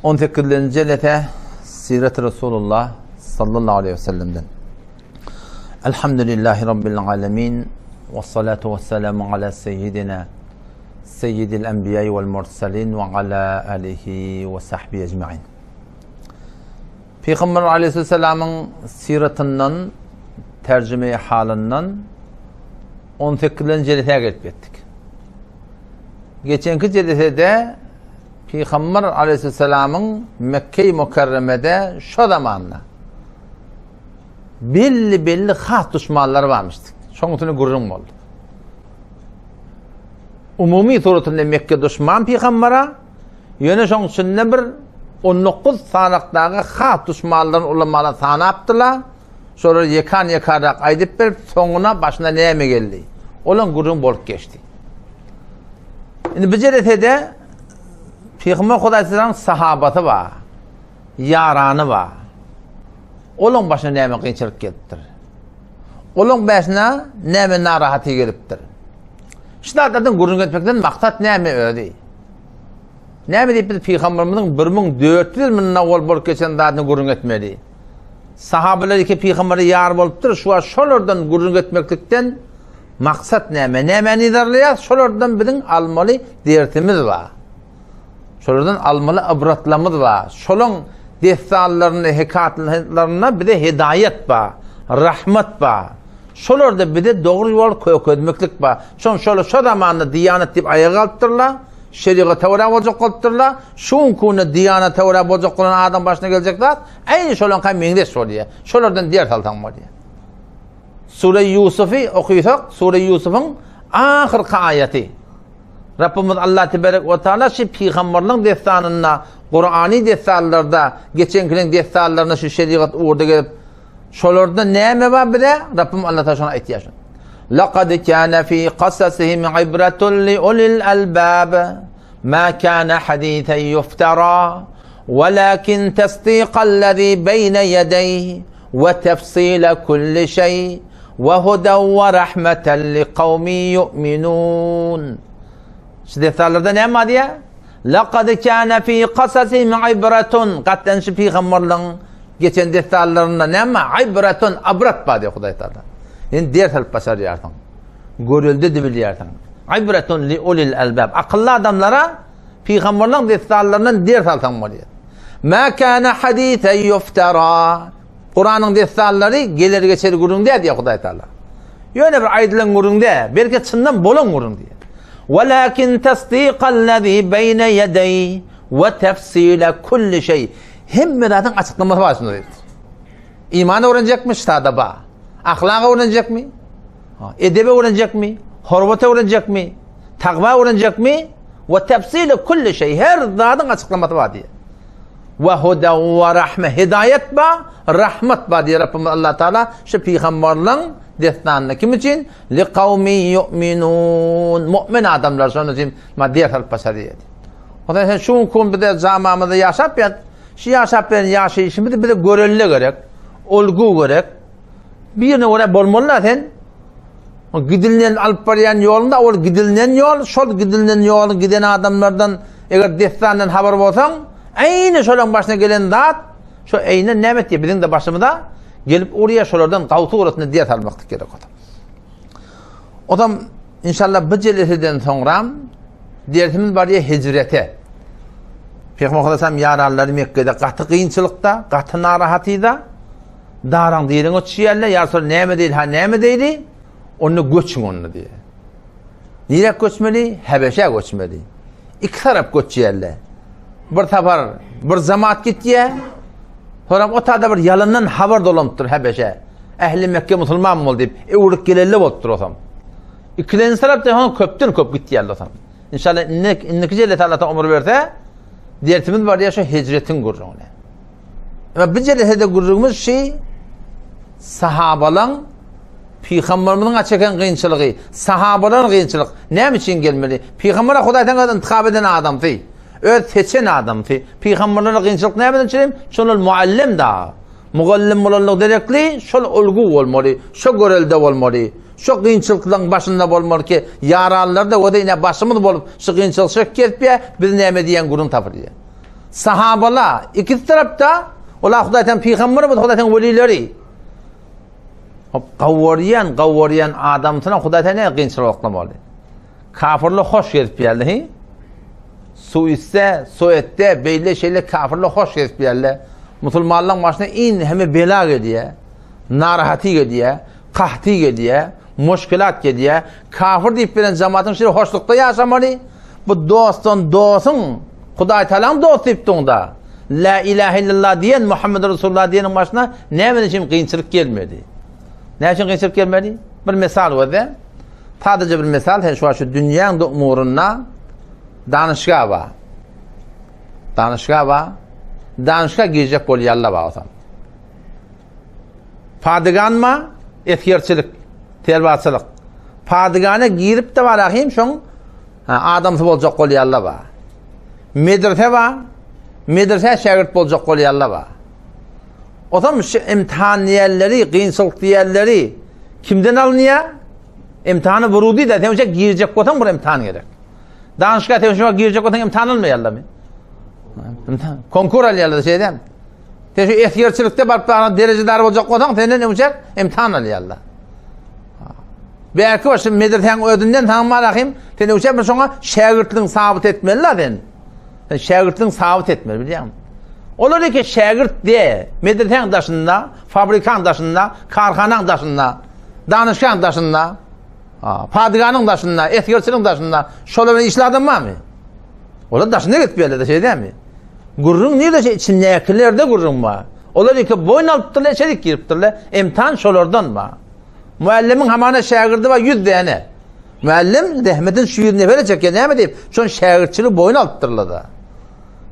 18-nji jelese Siret Resulullah sallallahu aleyhi ve sellem'den. Elhamdülillahi Rabbil alemin. Ve salatu ve selamu ala seyyidina seyyidil enbiya vel mursalin ve ala alihi ve sahbihi ecmain. Peygamber aleyhisselamın siratından, tercüme halından 18-nji jelesä gelip ýetdik. Geçenki jelesede Pygamber aleýhissalamyň Mekge-i Mükerremede şo zamanda belli-belli has duşmanlary barmyşdy. Şoň üstüne gürrüň boldy. Umumy suratynda Mekke duşman pygambere, ýöne şoň içinde bir 19 sanakdaky has duşmanlaryny ulamalar sanapdylar. Şolary ýekan-ýekanrak aýdyp berip, soňuna başyna näme geldi? Olaň gürrüň bolup geçdi. Indi bu jelesede Pygamber Hudaýsyzlaryň sahabasy bar, ýarany bar. Olaň başyna näme kynçylyk gelipdir? Olaň başyna näme narahaty gelipdir? Şu zatlardan gürrüň etmekden maksat näme özi? Näme diýip biz Pygamberimiziň 1400 ýyl mundan owal bolup geçen zadyny gürrüň etmeli? Sahabeler iki pygambere ýar bolupdyr, şu wagt şolardan gürrüň etmeklikden maksat näme? Nämäni yzarlaýarys? Şolardan biziň almaly dersimiz bar. Şolardan almaly ybratlarymyz bar. Şolaň dessanlarynda, hekatlarynda bize hidaýat bar, rahmat bar. Şolarda bize dogry ýol kökezmeklik bar. Şoň şolar şo zamanda diýanat diýip aýaga galypdyrlar. Şerigata görä boljak bolupdyrlar. Şu günki günde diýanata görä boljak bolan adam başyna geljek zat, äýni şolaňka meňzeş bolýar. Şolardan ders alsaň bolýar. Sure Ýusufy okysak, Sure Ýusufuň ahyrky aýaty. Rabbimiz Allah teberek we taala şu pygamberliň dessanynda, Kurany dessanlarda, geçenkiniň dessanlarynda şu şerigat ugurda gelip, şolarda näme bar bize? Rabbim Allah taala şony aýtýar. Laqad kana fi qasasihim ibratun li ulil albab. Ma kana hadisan yuftara, walakin tasdiqallazi beyne yedeyhi we tefsile kulli şey we huden we rahmeten li kavmin yu'minun. Şu dessanlarda näme bar diýýär? Laqad kana fi qasasihim ibratun. Gatdan şu pygamberligiň geçen dessanlarynda näme bar? Ibratun, ibrat bar diýýär Hudaý Taala. Indi ders alyp başarýarsyň. Görelde bilýärsiň. Ibratun li ulil albab. Akylly adamlara pygamberligiň dessanlaryndan ders alsaň bolýar. Ma kana hadisa yuftara. Kuranyň dessanlary geler geçer gürrüň däl diýýär Hudaý Taala. Ýöne bir aýdylan gürrüň däl, belki çyndan bolan gürrüň diýýär. Walakin tasdiqallazi beýne ýedeý we tefsile kulli şeý. Hemme zadyň açyklamasy bar şunda diýipdir. Iman öwrenjekmi? Ştada bar. Ahlak öwrenjekmi? Edep öwrenjekmi? Hormat öwrenjekmi? Takwa öwrenjekmi? We tefsile kulli şeý. Her zadyň açyklamasy bar diýýär. We huda we rahme hidaýat ba, rahmat ba diýýär Rabbimiz Allah Taala şu pygamberliň dessanynda kim üçin? Li kawmi yu'minun. Mu'min adamlar şonuň üçin ma ders alyp başar diýýär. Hudaý sen şu gün bize zamamyzda ýaşap ýat, şu ýaşap beren ýaşaýşymyz bize görelde gerek, olgu gerek. Birine görä bolmaly sen. Gidilinen alyp barýan ýolunda ol gidilinen ýol, şol gidilinen ýoly giden adamlardan eger dessandan habar bolsaň, eýni şolaň başyna gelen zat, şo eýni näme etýär biziň de başymyza gelip urýar, şolardan gawsy ugrasynda ders almaklyk gerek o. Odam inşallah bu jeleseden soňra dersimiz barýar hijrete. Peygamber Aleyhisselam ýaranlary Mekke'de gaty kynçylykda, gaty narahatyda. Daraň diriň öçýärler, ýa şol näme diýdi, ha näme diýdi? Onda göçüň onda diýýär. Nirä göçmeli? Hebeşä göçmeli. Iki tarap göçýärler. Bir sapar bir zamat gitýär. Soram o tada bir ýalandan habar dolanypdyr Hebeşä. Ähli Mekke musulman bol diýip, öwrük gelelle bolupdyr osam. Ikilenji tarapda hon köpden köp gitýärler osam. İnşallah indiki indiki jelle Allah ömür berse, dersimiz bar diýär şu hijretiň gürrüňine. Ve bu jelesede gürrüňimiz şi sahabalaň Pygamberimiziň çeken kynçylygy, sahabalaryň kynçylyk näme üçin gelmeli? Pygambere Hudaýdan öz intikap eden adamsy, öz seçen adamsy. Pygamberlere kynçylyk nämeden üçin? Şol muallim da. Mugallym bolanlyk derekli, şol ulgu bolmaly, şo görelde bolmaly. Şo kynçylyklaryň başynda bolmaly ki, ýaranlar da o da ine başymyz bolup şu kynçylyk çekýär, biz näme diýen gürrüň tapylýar. Sahabala ikisi tarapda ola Hudaý taň pygamber bolsa Hudaý taň welileri. Hop gawurýan, gawurýan adamsyna Hudaý taň näme kynçylyk oklamaly. Kafirler hoş gezip ýerli hi. Suisse, Suetde beýle şeýle kafirler hoş gezip ýerli. Musulmanlaryň başyna iň hemme bela gelýär. Narahaty gelýär, kahty gelýär, muşkilat gelýär. Kafir diýip beren jamatyň şeýle hoşlukda ýaşamaly. Bu dostdan dosuň, Hudaý Tagalaň dosty diýip duňda. La ilahe illallah diýen Muhammed Resulullah diýeniň başyna näme üçin kynçylyk gelmedi? Näme üçin kynçylyk gelmedi? Bir misal gözle. Sadece bir misal, sen şu şu dünýäň umurynda danyşga bar. Danyşga bar. Danyşga girjek bolýarlar bar olsam. Padyganma esgerçilik, terbaçylyk. Padygana girip de bar ahim şoň adamsy boljak bolýarlar bar. Medrese bar. Medresä şägirt boljak bolýarlar bar. Otam şu imtihan diýerleri, gynçylyk diýerleri kimden alynýar? Imtihany wurudi da sen şe girjek bolsaň bir imtihan gerek. Danyşga sen şuna girjek bolsaň imtihan almaýarlarmy? İmtihan. Konkur alýarlar şeýdem. Sen şu esgerçilikde baryp da derejedar boljak bolsaň senden öňçe imtihan alýarlar. Belki şu medresäň özünden saňa marahim, sen öňçe bir şoňa şägirtligiň sabyt etmeli la sen. Sen şägirtligiň sabyt etmeli bilýäňmi? Olar eke şägirt de, medresäň daşynda, fabrikaň daşynda, karhanaň daşynda, danyşgaň daşynda, padiganyň daşynda, esgerçiligiň daşynda şolar bilen işli adam barmy? Olar daşynda gidip ýerlerde şey dämi? Gürrüň nirde şey içindäkilerde gürrüň bar. Olar eke boýun alypdyrlar, içerik giripdirler. Imtihan şolardan bar. Muallimiň hamana şägirdi bar 100 däne. Muallim zähmetin şu 100 nefere çekýär. Näme diýip? Şon şägirtçiligi boýun alypdyrlar da.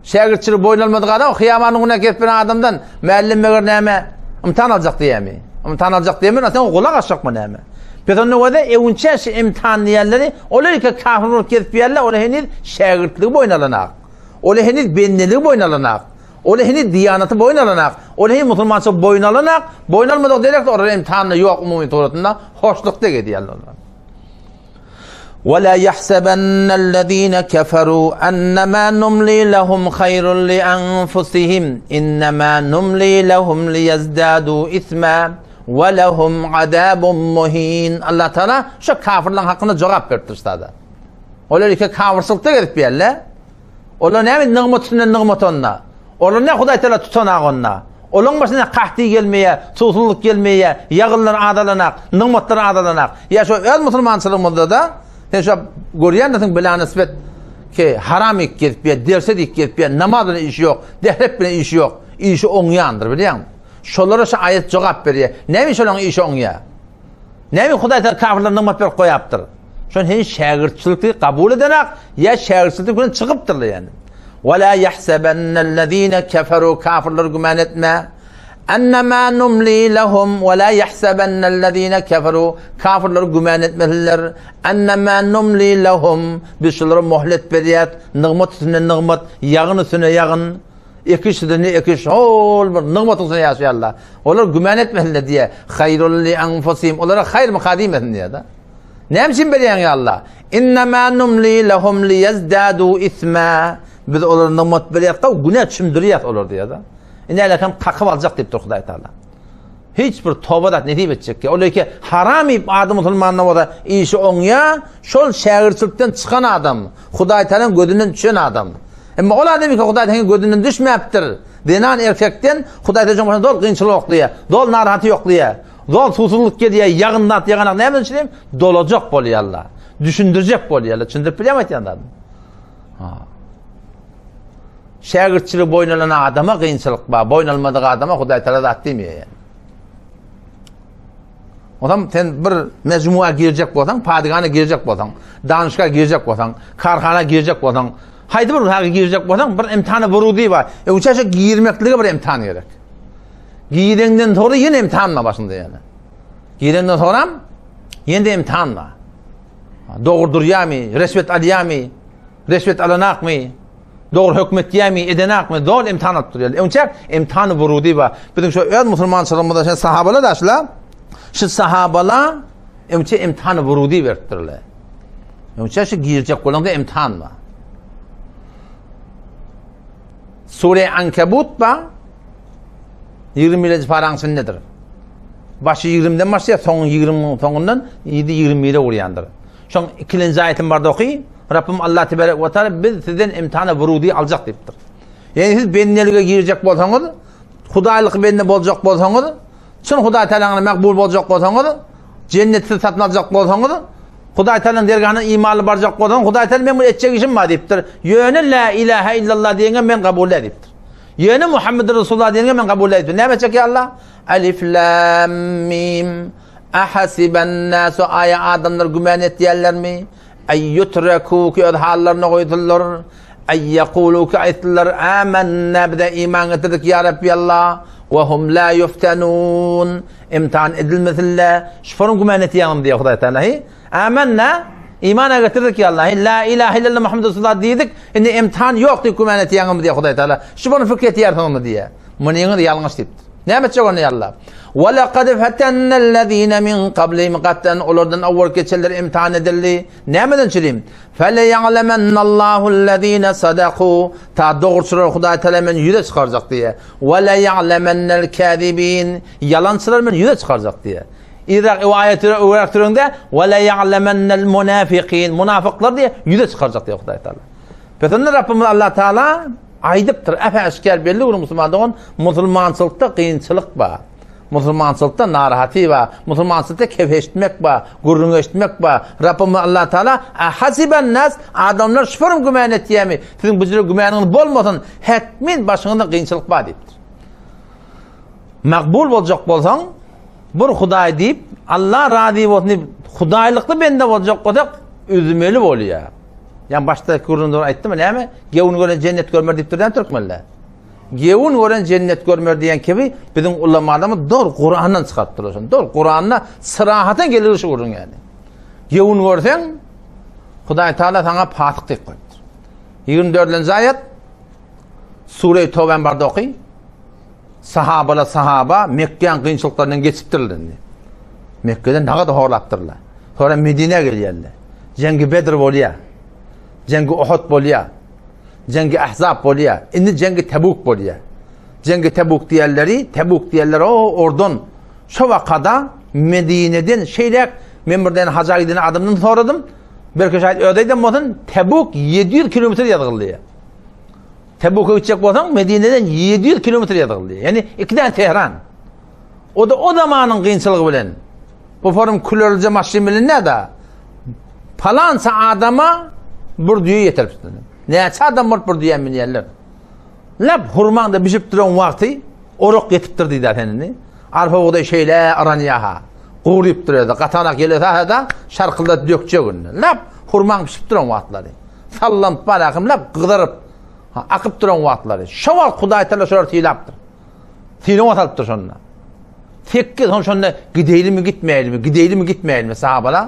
Şägirtçiligi boýun almadyk adam hyýamanyň günä kesip beren adamdan muallim meger näme imtihan aljak diýýärmi? Imtihan aljak diýmän, sen gulak asjakmy näme? Pes onda göze ewünçä şu imtihan diýenleri, olar eke kafir bolup gezip ýerler, olar heniz şägirtligi boýun alanak. Olar heniz bendeligi boýun alanak. Olar heniz diýanaty boýun alanak. Olar heniz musulmançylygy boýun alanak. Boýun almadyk derek olar imtihanda ýok umumy suratynda hoşlukda gezýärler olar. ولا يحسبن الذين كفروا أنما نملي لهم خير لأنفسهم إنما نملي لهم ليزدادوا إثما ولهم عذاب مهين Allah Teala şu kafirlerin hakkında jogap beripdir sada. Olar iki kafirçilikde gezip ýerler. Olar näme nygmat üstünden nygmat onda. Olar ne Hudaý Teala tutanak onda. Olaň başyna kahti gelmeýär, suwsuzlyk gelmeýär, ýagynlar azalanak, nygmatlar azalanak. Ýa şu öz musulmançylygymyzda da sen şu görýändirsiň bila nisbet ki haram iýip gezip ýa derse diýip gezip ýa namaz bilen işi ýok, dehret bilen işi ýok, işi oňýandyr bilýäňmi? Şolara şu aýat jogap berýär. Näme üçin şolaryň işi oňýar? Näme Hudaý Teala kafirlere nygmat berip goýapdyr? Şon hen şägirtçilikli kabul edenak, ýa şägirtçilikden bilen çykypdyrlar ýani. Ve la yahsabennellezine keferu kafirler güman etme. Ennema numli lehum ve la yahsabennellezine keferu kafirler güman etmesinler. Ennema numli lehum biz şulara muhlet berýäs, nygmat üstüne nygmat, ýagyn üstüne ýagyn. Ekiş üstüne ekiş, hol bir nygmatyň üstüne ýaşaýarlar. Olar güman etmesinler diýe. Haýrul li anfusihim. Olara haýr myka diýmesin diýe-de. Näme üçin berýäň ýa Allah? Innema numli lehum liyezdadu isma. Biz olara nygmat berýäs, günä çümdürýäs olar diýýär-de. Indi älekam kakyp aljak diýip dur Hudaý Taala. Hiç bir toba zat nesip etjek. Ol eke haram iýip ady musulmanda bolsa işi oňýa, şol şägirtçilikden çykan adam, Hudaý Taalanyň gözünden düşen adam. Emma ol adam eke Hudaý Taalanyň gözünden düşmäpdir. Zenan erkekden Hudaý Taala başyna dol kynçylyk oklaýar, dol narahaty ýoklaýar. Zol suwsuzlyk gelýär, ýagyn zat ýaganak näme üçin? Dolajak bolýarlar. Düşündirjek bolýarlar. Düşündirip bilýärmi aýtýan zadymy? Ha. Şägirtçiligi boýun alan adama kynçylyk bar, boýun almadyk adama Hudaý Taala zat diýmeýär ýani. Onam sen bir mejmua girjek bolsaň, padigana girjek bolsaň, danyşga girjek bolsaň, karhana girjek bolsaň, haýsy bir haga girjek bolsaň, bir imtihana wurudi bar. E uçaşa girmeklige bir imtihan gerek. Gireňden soňra ýene imtihan bar başynda ýene. Girenden soňra ýene imtihan bar. Dogry durýarmy, reşwet alýarmy, reşwet alanakmy, dogry höküm etýärmi, edenakmy, doly imtihan alyp durýar. Öňçä imtihan wurudi bar. Biziň şu öz musulmançylygymyzda şu sahabalar da şula, şu sahabalar öňçe imtihan wurudi beripdirler. Öňçe şu girjek bolanda imtihan bar. Sure Ankebut ba 21-nji paraň içindedir. Başy 20-den başlaýar, soňy 20-niň soňundan ýedi 21-e urýandyr. Şoň ikilenji aýatym barda oky, Rabbim Allah tebarek we taala biz sizden imtihana wurudi aljak diýipdir. Ýagny siz bendelige girjek bolsaňyz, Hudaýlyk bende boljak bolsaňyz, çyn Hudaý Taalanyň makbul boljak bolsaňyz, jenneti siz satyn aljak bolsaňyz, Hudaý Taalanyň dergahyna imanly barjak bolsaň, Hudaý Taala men bu etjek işim bar diýipdir. Ýöne la ilaha illallah diýeňe men kabul et diýipdir. Ýöne Muhammed Resulullah diýeňe men kabul et diýipdir. Näme etjek ýa Allah? Alif lam mim. Ahasiban nasu aýa adamlar güman etýärlermi? Ay yutreku ki öz hallaryna goýdular. Ay yekulu ki aýtdylar amanna bize iman getirdik ýa Rabbi Allah we hum la yuftanun. Imtihan edilmesinler. Şu güman etýäňmi diýýär Hudaý Taala. Hi? Amanna imana getirdik ýa Allah. La ilaha illallah Muhammed Resulullah diýdik. Indi imtihan ýok diýip güman etýäňmi diýýär Hudaý Taala. Şu bunu fikir etýärsiňmi diýýär. Munyňyz ýalňyş diýipdir. Näme etjek onda ýa Allah? Wa laqad fatannallazina min qablihim gatdan olardan awwal geçenler imtihan edildi. Nämeden çürim? Fele ya'lemennallahu allazina sadaku ta dogruçylar Hudaý Taala men ýüze çykarjak diýe. Wa la ya'lemennal kazibin ýalançylar men ýüze çykarjak diýe. Irak aýaty öwrek türende wa la ya'lemennal munafiqin munafyklar diýe ýüze çykarjak diýe Hudaý Taala. Pesende Rabbimiz Allah Taala Aýdypdyr, äp-äşgär belli bir musulman dogan, musulmançylykda kynçylyk bar. Musulmançylykda narahaty bar. Musulmançylykda kep eşitmek bar, gürrüň eşitmek bar. Rabbimiz Allah Taala ahasiben nas adamlar şufurum güman etýärmi? Siziň bu jüre gümanyňyz bolmasyn, hetmin başyňyzda kynçylyk bar diýipdir. Makbul boljak bolsaň, bir Hudaý diýip, Allah razy bolsun diýip, hudaýlykly bende boljak bolsak, üzmeli bolýar. Ýa başda gürrüňde aýtdym, näme? Gewün gören jennet görmer diýip durýan türkmenler. Gewün gören jennet görmer diýen kibi biziň ulamalarymyz dogry Kurandan çykaryp durlar şony. Dogry Kuranda syrahatdan gelir şu gürrüň ýaly. Gewün görseň Hudaý Taala saňa pasyk diýip goýupdyr. 24-nji aýat Sure Tawben barda oky. Sahabalar sahaba Mekgäň kynçylyklaryndan geçipdirler indi. Mekgeden nagada horlapdyrlar. Sonra Medinä gelýärler. Jengi Bedr bolýar. Jengi Uhud bolýar. Jengi Ahzab bolýar. Indi jengi Tebuk bolýar. Jengi Tebuk diýerleri, Tebuk diýerler o oradan şo wakada Medineden şeýläk men birden haja giden adamdan soradym. Belki şaýat özi aýdan bolsun, Tebuk 700 kilometr ýazgyldy. Tebuka gitjek bolsaň, Medineden 700 kilometr ýazgyldy. Ýani iki däne Tehran. O da o zamanyň kynçylygy bilen. Bu forum külerje maşyn bilen näde? Palança adama bir düýe ýetiripdir. Näçe adam bolup bir düýä münýärler. Lap hurmaňda bişip duran wagty orak ýetipdir diýdi sen indi. Arpa bugdaý şeýle yranýar-ha. Gurypdyr özi. Gatanak ýele sahada şarkyldat dökjek indi. Lap hurmaň bişip duran wagtlary. Sallanyp barahym lap gyzaryp akyp duran wagtlary. Şo wagt Hudaý Taala şolary sylapdyr. Sylaga salypdyr şonda. Sekiz soň şonda gideýlimi gitmeýlimi, gideýlimi gitmeýlimi sahabalar.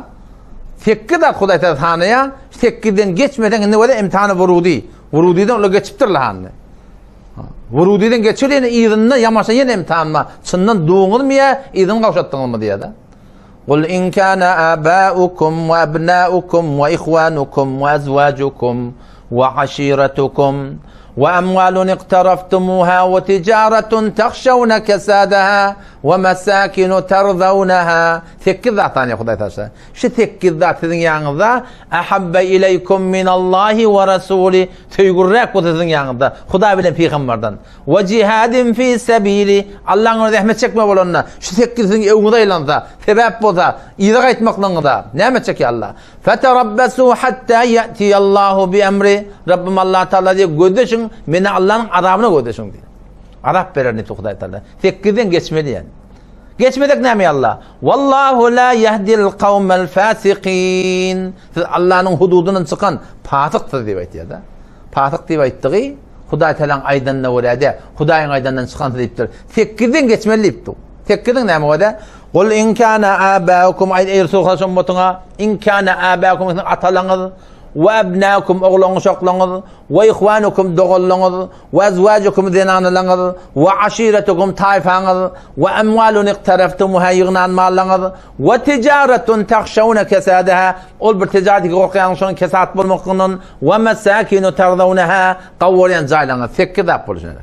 Sekiz zat Hudaý Taala sanaýar. Sekizden geçmeseň indi wada imtihany wurudy. Wurudydan olar geçipdirler hany. Wurudydan geçir ýene yzynda ýamaşa ýene imtihan bar. Çyndan duňyzmy ýa yzyny gawşatdyňyzmy diýýär-de. Qul in kana abaukum we abnaukum we ihwanukum we azwajukum we aşiratukum we amwalun iqtaraftumuha we tijaratun tahşawna kesadaha we masakinu tarzawnaha sekiz zat sanaýar Hudaý taşla. Şu sekiz zat siziň ýanyňyzda ahabba ileýkum minallahi we rasuli söýgüräk bolsa siziň ýanyňyzda Hudaý bilen pygamberden. We jihadin fi sebili Allaň ýolunda zähmet çekme bolanda şu sekiz siziň öňüňize aýlansa sebäp bolsa yza gaýtmaklygyňyza näme etjek ýa Allah? Feterabbasu hatta ya'tiyallahu bi emri. Rabbim Allah Taala diýýär, gözleşiň, meni Allanyň azabyna gözleşiň diýýär. Azap berer diýip Hudaý Taala. Sekizden geçmeli ýani. Geçmesek näme ýa Allah? Wallahu la yahdil kawmel fasikin. Siz Allanyň hududyndan çykan fasyksyz diýip aýtýar-da. Fasyk diýip aýtdygy Hudaý Taalanyň aýdanyna görä-de, Hudaýyň aýdanyndan çykansyz diýipdir. Sekizden geçmeli diýipdir. Sekiziň näme bolýar? Gul in kana abaukum aýt eý Resulullah ummatyňa in kana abaukum siziň atalaňyz. We ebnäkum oglan-uşaklaryňyz, we ihwanukum doganlaryňyz, we ezwajukum zenanalaryňyz, we aşiretukum taýfaňyz, we emwalun iqtaraftumuha ýygnan mallaryňyz, we tijaretun tahşawna kesadaha ol bir tijaret ki gorkýaňyz şonuň kesat bolmaklygyndan, we mesakinu tardawnaha gawy bolýan jaýlaryňyz. Sekiz zat boldy şeýle.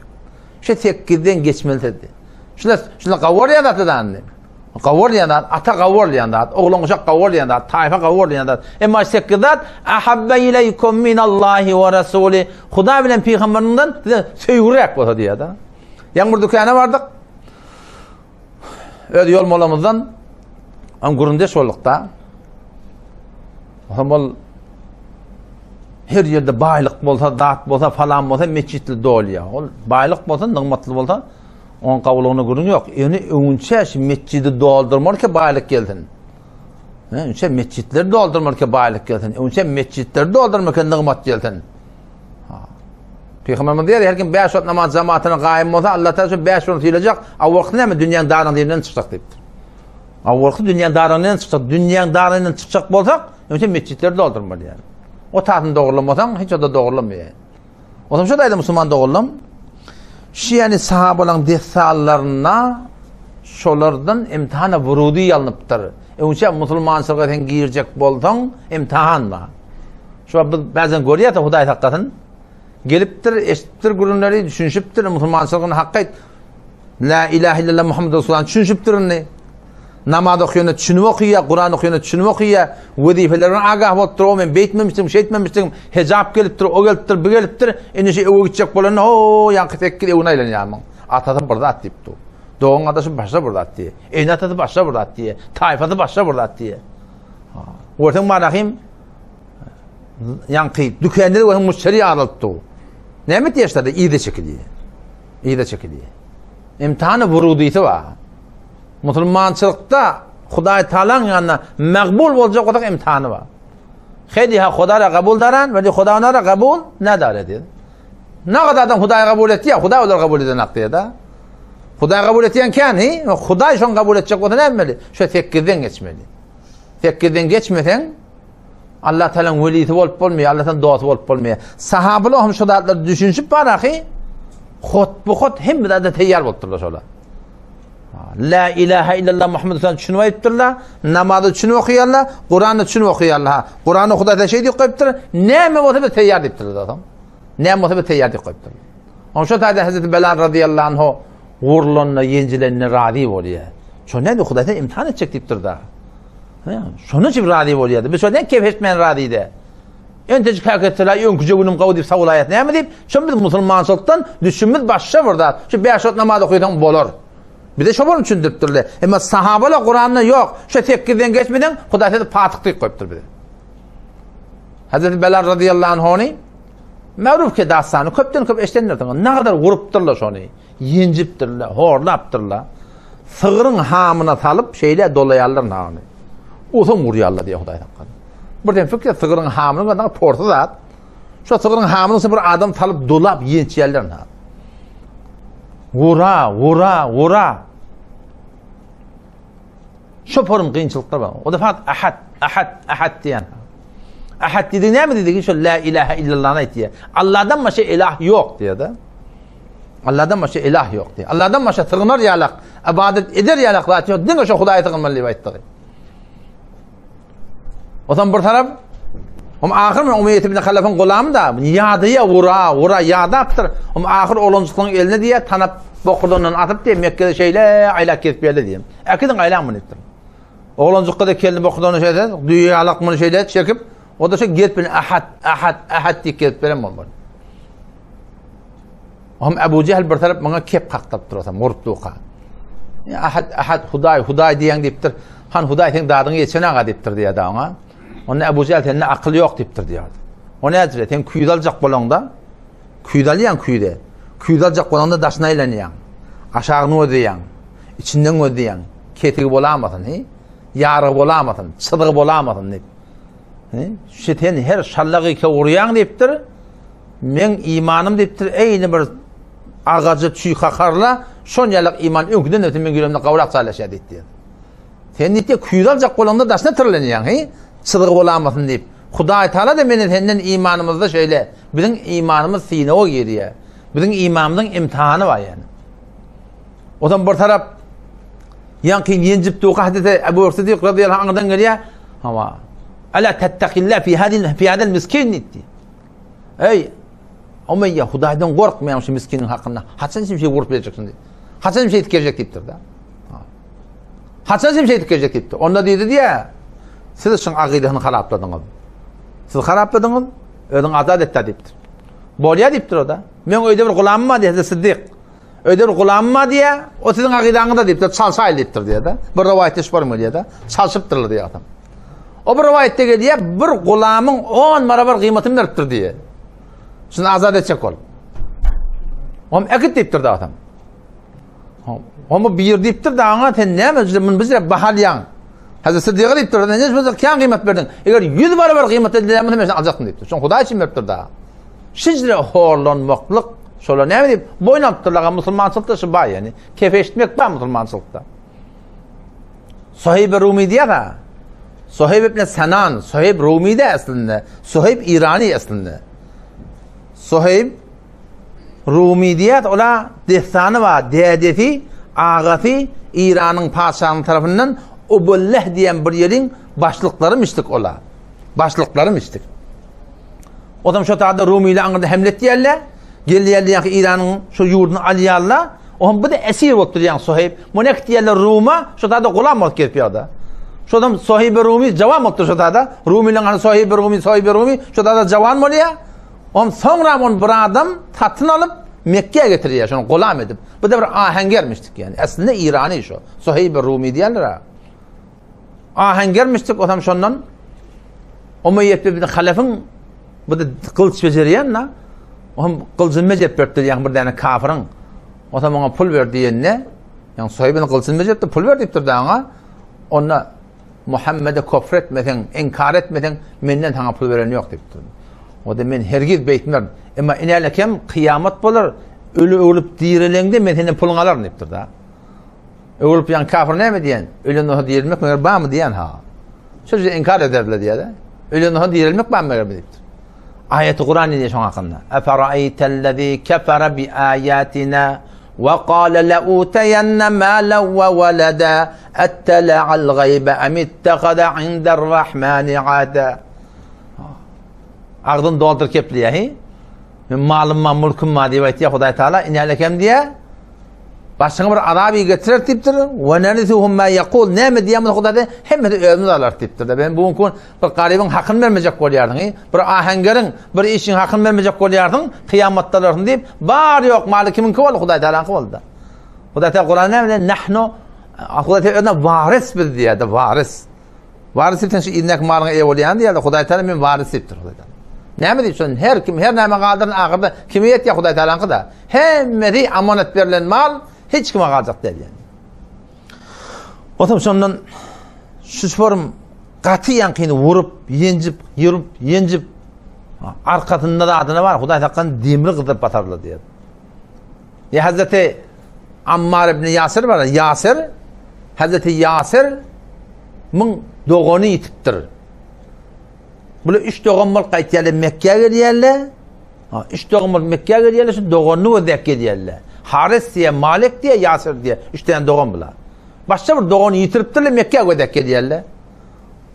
Şu sekizden geçmeli sezdi. Şular şular gawy bolýan zatlar da indi. Gawy bolýan zat, ata gawy bolýan zat, oglan uşak gawy bolýan zat, taýfa gawy bolýan zat. Emma sekiz zat ahabba ileýkum minallahi we rasuli. Hudaý bilen pygamberinden size söýgüräk bolsa diýýär-de. Ýaňy bir dükana bardyk. Öz ýol molamyzdan am gürrüňdeş bolduk-da. Hem ol her ýerde baýlyk bolsa, zat bolsa, falan bolsa metjitli dolýar. Ol baýlyk bolsa, nygmatly bolsa, onuň gawulygyna gürrüň ýok. Ýöne öňünçä şu metjidi doldurmaly ki baýlyk gelsin. Öňünçä metjitleri doldurmaly ki baýlyk gelsin. Öňünçä metjitleri doldurmaly ki nygmat gelsin. Pygamberimiz diýer, her kim 5 wagt namaz jamatyna gaýym bolsa, Allah Taala şu 5 wagt sylajak, awalky näme dünýäň daryndan çykjak diýipdir. Awalky dünýäň daryndan çykjak, dünýäň daryndan çykjak bolsak, öňçe metjitleri doldurmaly ýaly. O tasyny dogurlamasaň, hiç o-da dogurlanmaýar. Otam şu daýda musulman dogurlam. Şu ýani sahabalaryň dessanlarynda şolardan imtihana wurudi ýalnypdyr. Öňçe musulmançylyga sen girjek bolsaň, imtihan bar. Şu biz bazen görýäs, Hudaý saklasyn. Gelipdir, eşitipdir gürrüňleri, düşünişipdir, musulmançylygyny hakka aýt. La ilahe illallah Muhammed Resulullah düşünişipdir indi. Namaz okaýanda düşünip okaýar, Kuran okaýanda düşünip okaýar, wezipelerine agah bolupdyr, o men beýtmemişdim, şeýtmemişdim, hejap gelipdir, o gelipdir, bu gelipdir. Indi şu öwe gitjek bolanda, o ýaňky sekiz öwüne aýlanýar muň. Atasy bir zat diýip dur. Dogan gardaşy başga bir zat diýýär. Ene atasy başga bir zat diýýär. Taýfasy başga bir zat diýýär. Görseň marahim ýaňky dükände görseň müşderi azalyp dur. Näme etýär Yza çekilýär. Yza çekilýär. Imtihany wurudysy bar. Musulmançylykda Hudaý Taalaň ýanynda magbul boljak bolsak imtihany bar. Hediha Hudara kabul daran we Huda onara kabul nadare diýdi. Nagad adam Hudaý kabul etýär, Hudaý olary kabul edenak diýdi. Hudaý kabul etýän kän, hi? Hudaý şoň kabul etjek bolsa näme etmeli? Şu sekizden geçmeli. Sekizden geçmeseň Allah Taalanyň welisi bolup bolmaýar, Allah Taalanyň dosty bolup bolmaýar. Sahabalar hem şu zatlary düşünişip baraky hot bu hot hemme zada teýýar bolupdyrlar şolar. La ilahe illallah Muhammed Resulullah düşünip aýypdyrlar, namazy düşünip okaýarlar, Kurany düşünip okaýarlar. Ha, Kurany Hudaý şeý diýip goýupdyr, näme bolsa biz teýýar diýipdirler soň. Näme bolsa biz teýýar diýip goýupdyrlar. Oň şo taýda Hazreti Belal radiyallahu anhu wurlanda, ýenjilende razy bolýar. Şo näme Hudaý sen imtihan etjek diýipdir da. Şonuň üçin razy bolýardy. Biz şondan keyf etmän razydy. Entejik häketseler öňküje günüm gowy diýip sawlaýas. Näme diýip? Şo biz musulmançylykdan düşünimiz başga bir zat. Şu 5 wagt namaz okaýsaň bolar. Bize şo bolup düşündiripdirler. Emma sahabalar Kuranda ýok. Şu 8-den geçmeden Hudaý sizi patyk diýip goýupdyr bize. Hazreti Belal radıyallahu anhony Märuf ke dastany köpden köp eşidendirsiňiz. Ne kadar vurupdyrlar şony. Ýenjipdirler, horlapdyrlar. Sygryň hamyna salyp şeýle dolaýarlar nany. Otam urýarlar diýýär Hudaý saklasyn. Birden fikir sygryň hamyny görseň porsy zat. Şo sygryň hamyny bir adam salyp dolap ýençýärler nany. Wura, wura, wura. Şo forum kynçylyklar bar. O da fakt ahad, ahad, ahad diýen. Ahad diýdi näme diýdi? Şo la ilaha illallahny aýtýar. Allahdan başga ilah ýok diýýär-de. Allahdan başga ilah ýok diýýär. Allahdan başga sygynar ýalak, ibadet eder ýalak zat ýok. Diňe şo Hudaýa sygynmaly diýip aýtdy. Otam bir tarap Om ahyr men Umeýet ibn Halafyň gulamy da ýadaýa ura, ura ýadapdyr. Om ahyr oglanjyklaryň eline diýýär, tanap bokurdandan atyp diýýär, Mekgede şeýle aýlap gezip geldi diýýär. Äkidiň aýlaň muny diýipdir. Oglanjykka da kelini bokurdandan şeýle, düýe ýalak muny şeýle çekip, o da şo gezip bilen ahad, ahad, ahad diýip gezip beren bolmaly. Om Ebu Jehl bir tarap muňa kep kakdyryp durasam, urup duka. Ahad, ahad, Hudaý, Hudaý diýen diýipdir. Han Hudaý seň dadyňy ýetişen aga diýipdir diýýär oňa. Onda Ebu Jehl sende akyl ýok diýipdir diýýär. O nädire? Sen küýze aljak bolaňda, küýze alýaň küýze. Küýze aljak bolaňda daşyna aýlanýaň. Aşagyny gözleýäň. Içinden gözleýäň. Kesigi bolamasyn, he? Ýarygy bolamasyn, çyzygy bolamasyn diýip. He? Şu sen her şallagy kewurýaň diýipdir. Meň imanym diýipdir, eýni bir agaja çüý kakarla, şon ýalak iman öňküden öte meň ýüregimde gawrak jaýlaşýar diýipdir. Sen diýipdir, küýze aljak bolanda daşyna tyrlenýäň, he? Çyzygy bolamasyn diýip. Hudaý Taala-da meni senden imanymyzda şeýle, biziň imanymyz synaga girýär. Biziň imanymyzyň imtihany bar ýani. Ozan bir tarap ýaňky ýenjip durka Hazreti Ebu Bekr Siddik radiyallahu anhdan gelýär. Hawa. Ala tettakillah fi hadil fi hadal miskin diýdi. Eý, Umeýýe, Hudaýdan gorkmaýan şu miskiniň hakynda. Haçan şimşek urup berjeksin diýdi. Haçan şimşek edip geljek diýipdir da. Haçan şimşek edip geljek diýipdir. Onda diýdi diýä, siz şuň agydasyny harapladyňyz. Siz harapladyňyz, özüň azat et diýipdir. Bolýar diýipdir o da. Men öýde bir gulamym bar diýdi Siddik. Öýde bir gulamym bar diýä, o siziň agydaňyzda diýipdir, çalşaýly diýipdir diýä-de. Bir rowaýatda şu barmy diýä-de, çalşypdyrlar diýä adam. O bir rowaýatda gelýär, bir gulamyň 10 barabar gyýmatyny beripdir diýä. Şuny azat etjek bolup. Om äkit diýipdir da adam. Omu bir diýipdir da aňa sen näme muny bizre bahalýaň. Hazreti Siddiga diýipdir, sen näme bize kän gyýmat berdiň? Eger 100 barabar gyýmat edilen bolsa men seni aljakdym diýipdir. Şoň Hudaý üçin beripdir da. Şijre horlanmaklyk şolar näme diýip boýun alypdyrlar musulmançylykda şu bar ýani. Kefe eşitmek bar musulmançylykda. Suheyb Rumi diýýär ha. Suheyb ibn Sanan, Suheyb Rumi de aslynda. Suheyb Irani aslynda. Suheyb Rumi diýýär, ola dessany bar, dädesi, agasy Iranyň patyşasynyň tarapyndan Ubulleh diýen bir ýeriň başlyklary mişdik ola. Başlyklary mişdik. Odam şo taýda Rumyly aňyrda hemle etýärler. Gelýärler ýa Iranyň şo ýurduny alýarlar. Ohm bu da esir bolup durýan Suheyb. Muny äkitýärler Ruma, şo taýda gulam bolup gelip ýa-da. Şodam Suheyb Rumi jawan bolup dur şo taýda. Rumylaryň hany Suheyb Rumi, Suheyb Rumi şo taýda jawan bolýar. Om soňra ony bir adam satyn alyp Mekke'ye getirýär, şony gulam edip. Bu da bir ahengermişdik ýani. Aslynda Irany şo. Suheyb Rumi diýerler. Ahengermişdik, osam şondan Umeýýet ibn Halefin bu da gylyç bejerýän da. Ohm gylyjyny bejerip beripdir, ýa bir däne kafiriň. Osam oňa pul ber diýende, ýa Suheyb ibn gylyjyny bejeripdir, pul ber diýipdir da oňa. Onda Muhammede kofr etmeseň, inkar etmeseň, menden saňa pul beren ýok diýipdir. O da men hergiz beýtmerin. Emma inälekem kyýamat bolar, öli öwrülip direleňde men senden puluňy alaryn diýipdir da. Öwrülip ýan kafir näme diýen? Ölen bolsa dirilmek meger barmy diýen ha. Şu ýerde inkar ederler diýýär. Ölen bolsa dirilmek barmy meger diýipdir. Aýaty Kuran diýýär şoň hakynda. Eferaýtellezî kefere bi âyâtinâ we gâle leûteýenne mâlen we weleda ettela'al gaýbe em ittehada inde'r-rahmani ahda. Agzyny dolduryp gepleýär, he? Men malym bar, mülküm bar diýip aýtýar Hudaý Taala, inälekem diýýär. Başyňa bir azap getirer diýipdir. We nerisuhum ma yaqul. Näme diýýän bolsa Hudaý hemmesi özümiz alarys diýipdir. Ben bu gün bir garybyň hakyny bermejek bolýarsyň, bir aheňgeriň bir işiň hakyny bermejek bolýarsyň, kyýamatda alarsyň diýip, bar ýok maly kimiňki boldy? Hudaý Taalaňky boldy. Hudaý Taala Kuranda näme diýýär? Nahnu Hudaý Taala özüne waris biz diýýär, waris. Waris diýip sen şu yzyndäki malyňa eýe bolýan diýýär. Hudaý Taala men waris diýipdir Hudaý Taala. Näme diýip şon her kim her näme galdyran ahyrda kime ýetýär Hudaý Taalaňky da. Hemmesi amanat berlen mal hiç kime galjak däl ýani. Otam şondan şu form gaty ýaňkyny vurup, ýenjip, ýyryp, ýenjip arkasynda da adyna bar Hudaý saklan demri gyzyp basarlar diýär. Ya Hazreti Ammar ibn Ýasir bar. Ýasir Hazreti Ýasir müň dogany ýitipdir. Bular üç dogan bolup gaýtýarlar Mekke'ye gelýärler. Ha, üç dogan bolup Mekke'ye gelýärler, şu doganyny gözläp gelýärler. Haris diýe, Malik diýe, Ýasir diýe, üç tane dogan bular. Başga bir dogany ýitiripdirler, Mekke'ye gözläp gelýärler.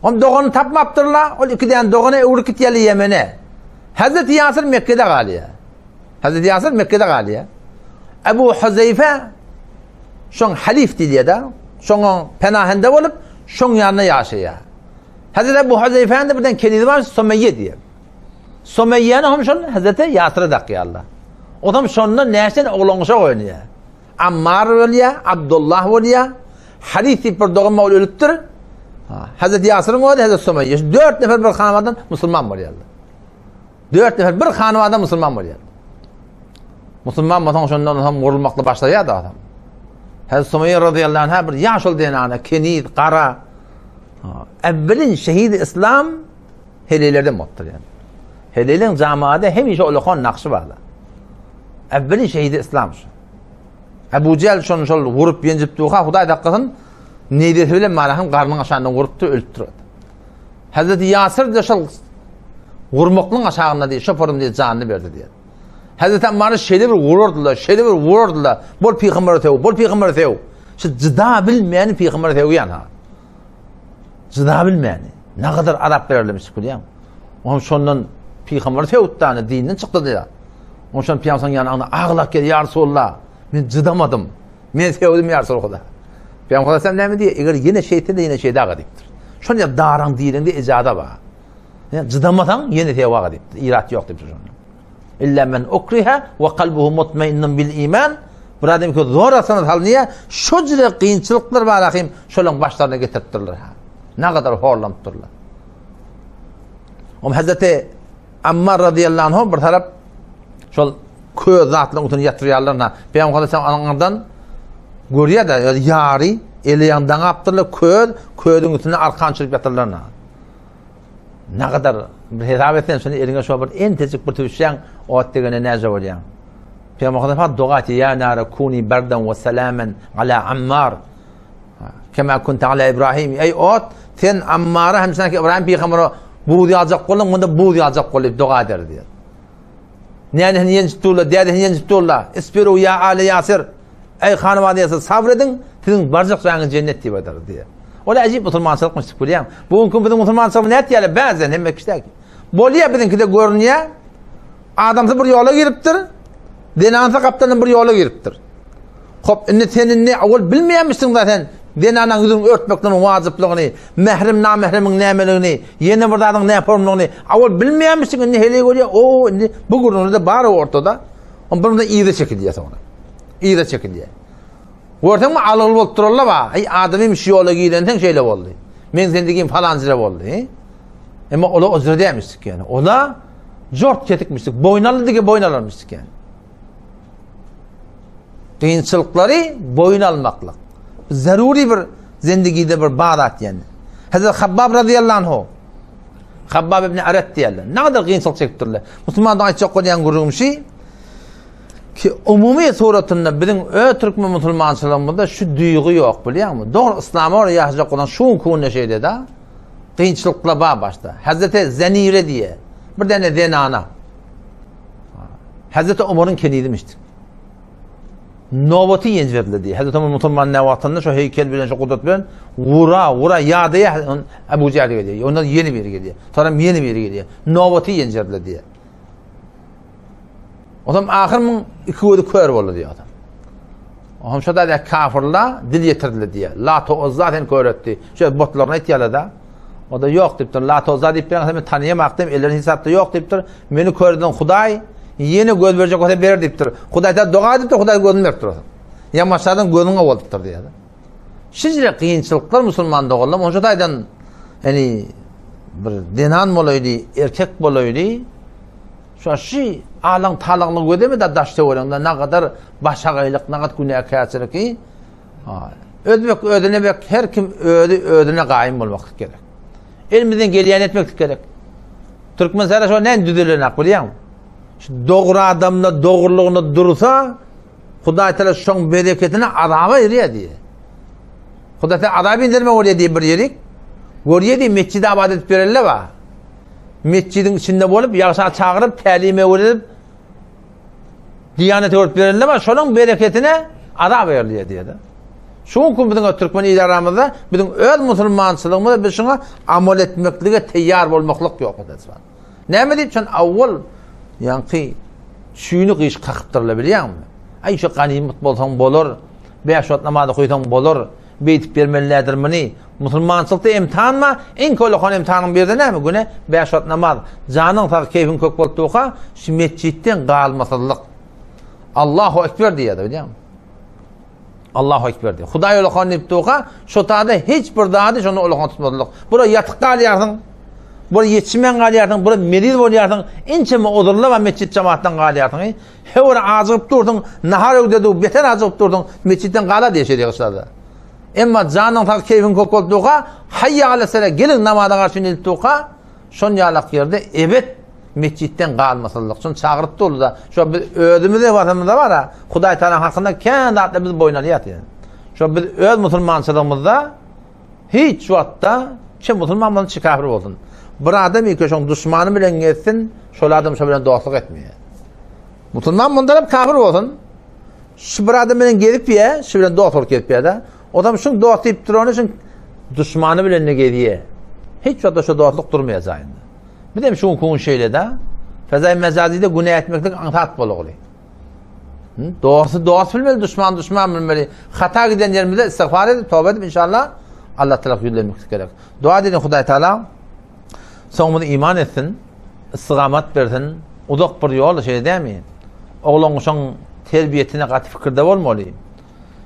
Ol doganyny tapmapdyrlar, ol iki tane dogany öwrüp gitýärler Ýemene. Hazreti Ýasir Mekke'de galýar. Hazreti Ýasir Mekke'de galýar. Ebu Huzeýfe şoň halif diýilýär-de, şoňa penahende bolup, şoň ýanynda ýaşaýar. Hazreti Ebu Huzeýfäniň birden kenizi bar, Someýe diýip. Someýäni hem şol Hazreti Ýasyra dakýarlar. Otam şondan näçe oglan-uşak oýnaýar. Ammar bolýar, Abdullah bolýar. Haris diýip bir dogan ol ölüpdir. Hazreti Ýasyryň ogly Hazreti Someýe. Şu 4 nefer bir hanadan musulman bolýarlar. 4 nefer bir hanadan musulman bolýar. Musulman bolsaň şondan hem gurulmakly başlaýar da adam. Hazreti Someýe radıyallahu anha bir ýaşul zenana, keniz, gara, Evvelin şehidi İslam heleýlerden bolupdyr yani. Heleýleň jamaada hemişe ulakan nakşy barlar. Evvelin şehidi İslam şu. Ebu Cehil şonu şol vurup ýenjip durka Hudaý saklasyn neýzesi bilen Malahym garnyň aşagyndan vurupdyr, ölüpdir. Hazreti Ýasir de şol. Vurmaklyň aşagynda diýýär, şo purum diýýär, janyny berdi diýýär. Hazreti Ammary şeýle bir vurardylar, şeýle bir vurardylar. Bol pygambere söw, bol pygambere söw. Şu jyda bilmeýäni pygambere söwýän ha. Jyda bilmeýäni. Ne kadar azap bererlemiş bilýäň. Oňam şondan pygambere söwütdany dinden çykdy diýýär. Oňam şondan pygamberyň ýanyna aglap gelýär, ýa Resulullah, men jydamadym. Men söwdüm ýa Resulullah. Pygamber sen näme diýýär? Eger ýene şeýtse-de ýene şeýde aga diýipdir. Şonda ýa daraň diýlende ejada bar. Jydamasaň ýene söw aga diýipdir. Irat ýok diýipdir şonda. Illa men ukriha we kalbuhu mutmainnun bil iman. Bir adam ki zor astyna salynýar, şo jüre kynçylyklar bar ahim, şolaň başlaryna getiripdirler. Ne kadar horlanypdyrlar. Om Hazreti Ammar radıyallahu anh bir tarap şol köz zatlaryň üstüne ýatyrýarlar. Na, Peygamber sen aňyrdan görýär da, ýary eli ýan daňapdyrlar, köz, közüň üstüne arkan çyryp ýatyrlar. Na. Nagadar bir hesap etseň, şony eliňe şo bir entejik bir tüwşäň, ot degene näce bolýaň? Pygamber Muhammed doga etdi, ýa nara kuni berden we selamen ala Ammar. Kema kunta ala Ibrahim. Ey ot, sen Ammara hem sanki İbrahim pygambere buz ýaljak bolduň, munda buz ýaljak bol diýip doga eder diýär. Näne ýenjip durlar, däde ýenjip durlar. Isbiru ýa ale Ýasir. Eý hanybada Ýasir, sabr ediň, siziň barjak jaýyňyz jennet diýip aýdar diýär. Ol äjip musulmançylykmyş diýip bilýän. Bu günki biziň musulmançylygymyz nätýärler? Bäzden hemme kişi Bolýar biziňkide görünýär. Adamsy bir ýola giripdir. Zenansy gapdaldan bir ýola giripdir. Hop, indi sen indi owal bilmeýärmişsiň zaten zenanaň ýüzüni örtmekden wajyplygyny, mährem namähremiň nämeligini, ýene bir zadyň näformlygyny owal bilmeýärmişsiň, indi heleý görýär, o indi bu gürrüňler-de bar ortada. On bir yza çekilýär soňra. Yza çekilýär. Görseňmi alygyl bolup durarlar ba. Eý adamym şu ýola girenseň şeýle boldy. Men zendigim falanjyra boldy. Emma ola o jyra dämişdik ýani. Ola jort kesikmişdik. Boýun aldy dige boýun alarmyşdyk ýani. Kynçylyklary boýun almaklyk. Zaruri bir zendigide bir badat ýani. Hazret Habbab radiyallahu anhu Habbab ibn Aret diýerler. Ne kadar kynçylyk çekipdirler. Musulmandan aýtjak bolýan gürrüňim şu ki umumy suratynda biziň öz türkmen musulmançylygymyzda şu duýgy ýok bilýäňmi? Dogry yslama görä ýaşajak bolan şu günki günde şeýle-de. Kynçylyklar bar başda. Hazreti Zenire diýe bir däne zenana. Hazreti Omaryň kenizimişdi. Nobaty ýenç berildi diýe. Hazreti Omar musulman ne wagtynda şu heýkel bilen şu gudrat bilen wura wura ýadaýa Ebu Jähl gelýär. Ondan ýene biri gelýär. Soňra ýene biri gelýär. Nobaty ýenç berildi diýe. Otam ahyr muň iki gözi kör boldy diýýär adam. Ohm şo da kafirla dil ýetirdiler diýýär. Lata Uzza sen kör etdi. Şu botlaryny aýtýarlar da. O da ýok diýipdir. Lata Uzza diýip berýän men tanyýamak diýip, ellerini hesapda ýok diýipdir. Meni kör eden Hudaý ýene göz berjek bolsa berer diýipdir. Hudaý da doga edipdir, Hudaý gözüni beripdir. Ýamaşadan gözüň bolupdyr diýýär. Şeýle kynçylyklar musulman doganlar, onça taýdan ýani bir zenan bolaýdy, erkek bolaýdy. Şu şu alaň talaňly gözeme da daş töwereginde nagadar başagaýlyk, nagat günäkärçilik. Özbek özüne bek, her kim özi özüne gaýym bolmaklyk gerek. Elimizden gelýän etmeklik gerek. Türkmen sara şo näme düzelenak bilýäňmi? Şu dogry adamda dogrulygyna dursa, Hudaý Teala şoň bereketini azaba berýär diýýär. Hudaý Teala azap indirme bolýar diýip bir ýerik. Görýär diýip mesjidi abat edip berelle bar. Mesjidiň içinde bolup, ýagşa çagyryp, tälim öwredip, diýanet öwredip berende bar, şonuň bereketine azap berilýär diýýär. Şu gün biziň türkmen il aramyzda biziň öz musulmançylygymyzda biz şuňa amal etmeklige teýýar bolmaklyk ýok. Näme diýip sen awwal ýaňky çüýni gyş kakypdyrlar bilýäňmi? Aý şu ganymat bolsaň bolar, bäş wagt namaz okaýsaň bolar, beýdip bermelidir muny. Musulmançylykda imtihan bar, iň kölekan imtihanyň birde näme? Güne bäş wagt namaz. Janyň sag, keýpiň kök bolup durka, şu metjitden galmasyzlyk. Allahu ekber diýýär bilýäňmi? Allahu ekber diýip. Hudaý ulakan diýip durka, şo tada hiç bir zady şonda ulakan tutmadylyk. Bura ýatyk galýarsyň. Bura ýetişmän galýarsyň, bura meriz bolýarsyň, inçeme uzurla bar metjit jemaatdan galýarsyň. Hewre ajygyp dursuň, nahar öwde dur, beter ajygyp dursuň, metjitden gala diýe şeýle gyşlarda. Emma janyň sag keýpiň kök bolup durka, haýýa alessala geliň namaza garşy diýip durka, şon ýalak ýerde ebet Metjitden galmasyzlyk üçin çagyryp durdy-da. Şo biz özümize basamyzda bar-a, Hudaý Tagalaň hakynda kän zatlar biz boýun alýas diýen. Şo biz öz musulmançylygymyzda hiç wagtda çe musulman bolsun, çe kafir bolsun. Bir adam ýeke şoň duşmany bilen gezsin, şol adam şo bilen dostluk etmeýär. Musulman mundan hem kafir bolsun. Şu bir adam bilen gezip ýa, şu bilen dost bolup gezip ýa-da. Odam şuň dost diýip durany şuň duşmany bilen ne gezýär. Hiç wagtda şu dostluk durmaýar jaýynda. Biz hem şu gün şeýle-de. Fezai mejazide günä etmeklik aňsat bolugly. Dosty dost bilmeli, duşman duşman bilmeli. Hata giden ýerimizde istigfar edip, toba edip inşallah Allah tarap ýüzlenmek gerek. Dua edin Hudaý Taala soňumyzy iman etsin, istigamat bersin. Uzak bir ýol şeýle dämi? Oglan guşaň terbiýetine gaty fikirde bolmaly.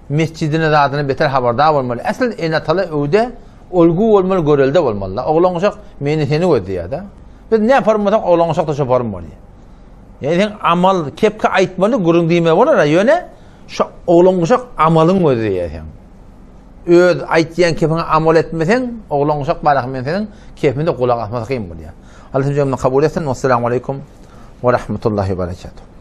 Mesjidine zadyna beter habardar bolmaly. Äsl ene-ataly öwde olgu bolmaly, görelde bolmaly. Oglan guşak meni seni gözleýär-de. Biz ne yaparym bolsak oglan guşak da şoparym bolýar. Ýani sen amal kepki aýtmaly, gürrüň diýme bolar, ýöne şu oglan guşak amalyň gözleýär sen. Öz aýtýan kepiňe amal etmeseň, oglan guşak barah men seniň kepinde gulak asmasy kyn bolýar. Allah jemgyýetini kabul etsin. Wassalamu aleýkum we rahmetullahi we berekatuh.